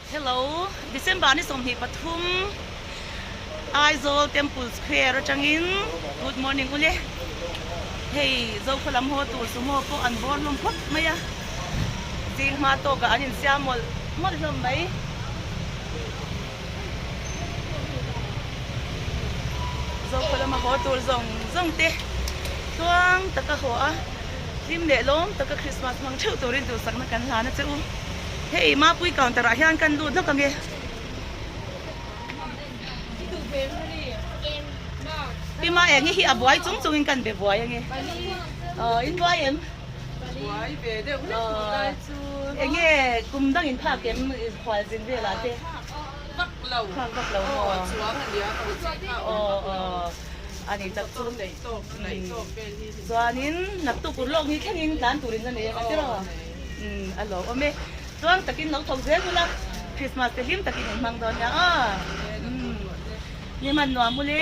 Hello, December ni 23 Aizawl Temple Square atangin good morning ule. Hei Zokhaw lam haw tur sumo pawh an bawr hlawm phawt mai a, zing hma tawkah an insiam mawlh mawlh hlawm mai. Zokhaw lama haw tur zawng zawng te tluang taka haw a, hlim leh lawm taka Christmas hmang theuh turin duhsakna kan hlan a che u. Hei Mapui counter ah hian kan lut lawk ange. Pi Ma eng hi a buai chung chungin kan be buai ange. Aw in buai em? Buai ve deuh hlek tunlai chu. Enge kum dang in phak em khual zin velah te? Phak vak lo. Phak vak lo maw? Aw chuang a nia ka chi kha awm vak lo. Aw a ni tak chu. Neih tawk neih tawk vel hi. Chuanin naktuk ur lawk ni thlengin tlan turin la nei ang a tiraw? Umm a lawmawm e. Chuan takin lo thawk zel bula Christmas te hlim takin in hmang dawn nia aw. Umm ni hman nuam ule.